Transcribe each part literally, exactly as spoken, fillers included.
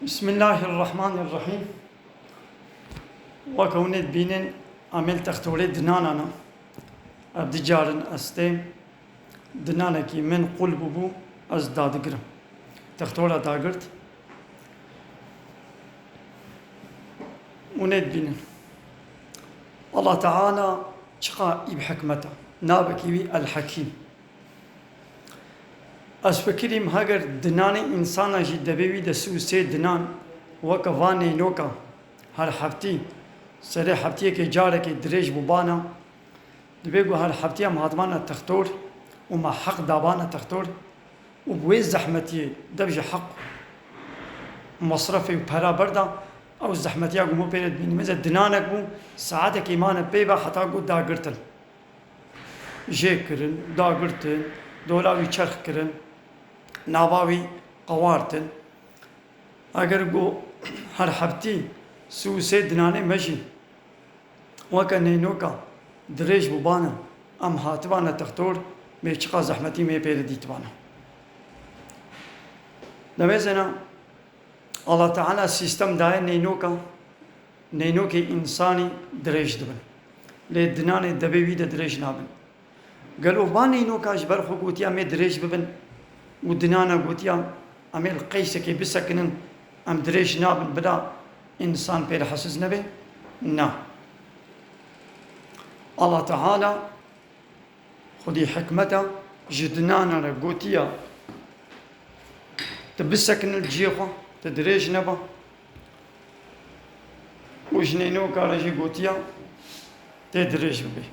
Bismillahirrahmanirrahîm. Weke hûn ê dibînin, em ê li textorê dinana ne. Ev du carin ez têm. Dinanekî min qul bûbû, ez dadigirim. Textora dagirt. Hûn ê dibînin. Allah Teala çiqa î bi hikmet e. Navekî wî El Hekîm. Ez fikirîm, heger dinanê însana jî devê wî de sî û sê dinan, weke van neynoka, her heftî, serê heftiyekê carekê dirêj bûbana, dibê ku her heftî em hatibana textor û me heq dabana textor û bi wê zehmetiyê dev ji heq, mesrefê û pera berda, ew zehmetiya ku me pê re dibînî. Mesela dinanek bû, saetekê mane pê ve heta ku dagirtin. Jê kirin, dagirtin, dola wî çerx kirin, nava wî qewartin. Eger ku her heftî sî û sê dinanê me jî weke neynoka dirêj bûbane, em hatibane textor, bê çiqa zehmetî me pê re dîtibane. Demê zêna Allah Teala sîstem daye neynoka, neynokê însanî dirêj dibin. Lê dinanê devê wî de dirêj nabin. Gelo va neynoka ji ber xwe gotiya me dirêj bibin û dinana gotiya em ê li qeysekê bisekinin, em dirêj nabin, bila însan pê re hesiz nebe? Na. Allah Teala xwedî hikmeta ji dinana re gotiya, tu bisekinin li cihê xwe, tu dirêj neba. Û ji neynoka re jî gotiya, tê dirêj bibe.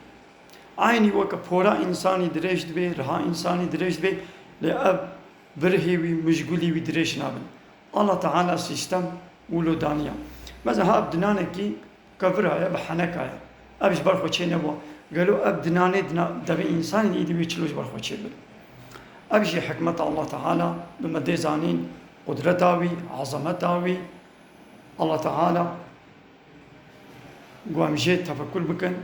Eynî weke pora însanî dirêj dibe, riha însanî dirêj dibe, lê ev birhê wî, mijgulî wî dirêj nabin. Allah Teala sîstem wilo daniya. Mesela ha ev dinanekî kevira ye, bi heneka ye. Ev ji ber xwe çê nebû. Gelo ev dinanê dina-, devê însanî îdî wê çilo ji ber xwe çê bin? Ev jî hikmeta Allah Teala bi me dê zanîn, qudreta wî, ezemeta wî. Allah Teala ku em jê tefekur bikin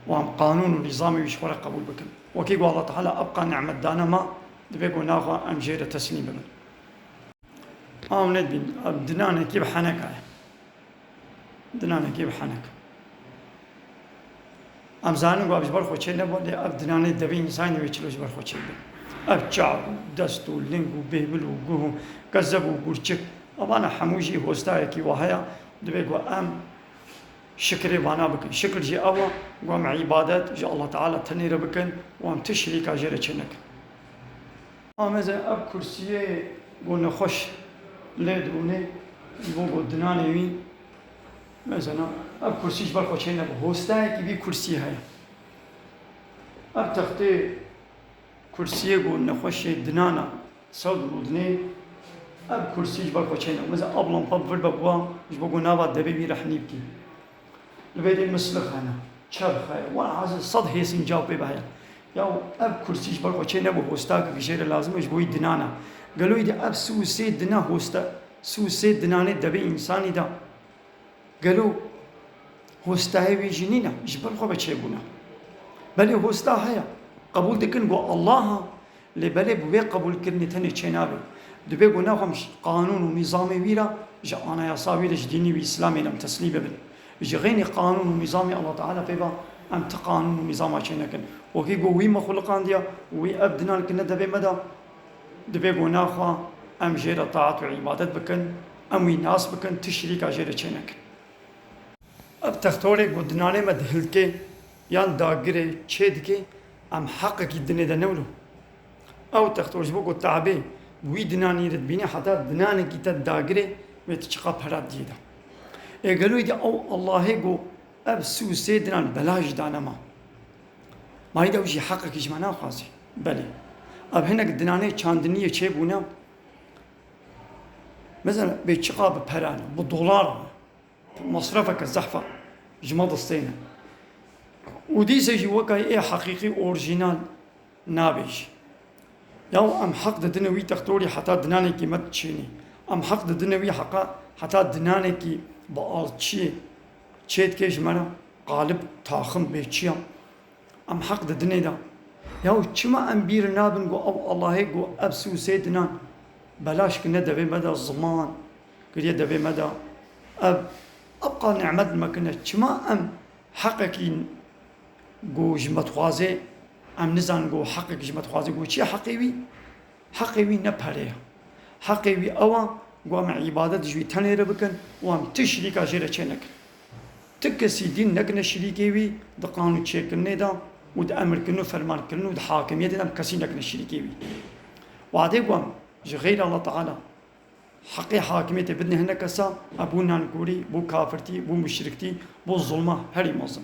û em qanûn û nîzamê wî ji xwe re qebûl bikin. Wekî ku Allah Teala ev qas nimet dane me, divê ku naxwe em jê re teslîm bibin. Ew nedibîn, ev dinanekî bi heneka ye. Dinanekî bi henek. Em zanin ku ev ji ber xwe çê nebû, lê ev dinanê devê însanê wê çilo ji ber xwe çê bû. Ev çav û dest û ling û bêhbil û guh û kezeb û gurçik, evana hemû jî hostayekî wa heye, divê ku em şikirê vana bikin. Şikir jî ew e ku em îbadet ji Allah Teala tenê re bikin û em ti şirîka jê re çê nekin. Ameze ev kursiyê ku nexweş lê dibûnê ji bo ku dinanê wî, mesela ev kursî ji ber xwe çê nebû. Hostayekî vî kursî heye. Ev textê kursiyê ku nexweşê dinana sew dirûdinê, ev kursî ji ber xwe çê nebû. Mesela ev lampa vir be bûa ji bo ku nava devê wî rehnî bikî. Li vê dê mislix hene, çerx heye, wahazê sed hêsîncav pê ve heye. Ya ev kursî ji ber xwe çê nebû, hostakek jê re lazim e ji bo wî dinana. Gelo îdî ev sî û sê dina hosta, sî û sê dinanê devê însanî de. Gelo hostayê wî jî nîne, ji ber xwe ve çêbûne. Belê hosta heye, qebûl dikin ku Allah a, Lê belê bi wê qebûlkirinê tenê çênabe. Divê ku naxwe em ji qanûn û nîzamê wî re, ji anayasa wî re, ji dînê wî Îslamê re em teslîm bibin. Ji xeynî qanûn û nîzamê Allah Teala pê ve em ti qanûn û nîzama çê nekin. Wekî ku wî me xuliqandiya, wî ev dinan kirine devê me de, divê ku naxwe em jê re taet û îbadet bikin, em wî nas bikin, ti şirîka jê re çê nekin. Ev textorê ku dinanê me dihilke yan dagirê çê dike, em heqekî dinê de newlo. Ew textor ji bo ku tabê wî dinanî re dibîne, heta dinanekî te dagirê wê tu çiqa pera diyê de. Ê gelo îdî ew Allahê ku ev sî û sê dinan belaş dane ma. Ma îdî ew jî heqekî ji me naxwazê. Belê. Ev hinek dinanê çandiniyê çêbûne. Mesela bê çiqa bi pera ne, bi dolar ne. Mesrefeke zehf e, ji me distêne. Û dîse jî weke ê heqîqî orjînal nabe jî. Yaw em heq didine wî textorî heta dinanekî me diçênî. Em heq didine wî heqa heta dinanekî bi alçiyê çê dike ji me re qalib taxim bê çiya. Em heq didinê de. Yaw çima em bîr nabin ku ew Allahê ku ev sî û sê dinan belaş kirine devê me de ziman, kiriye devê me de. Ev ebqa nimet me kine. Çima em heqekî ku ji me dixwaze, em nizanin ku heqek ji me dixwaze, ku çi ye heqê wî? Heqê wî ne pere ye. Heqê wî ew e ku em îbadet ji wî tenê re bikin û em ti şirîka jê re çê nekin. Ti kesî dîn nekine şirîkê wî di qanûn çêkirinê de û di emirkirin û fermankirin û di hakimiyetê de em kesî nekine şirîkê wî. Wadê ku em ji xeyrê Allah Teala heqê hakimiyetê bidine hinek kesa, e bû nankorî, bû kafirtî, bû muşriktî, bû zulma herî mezin.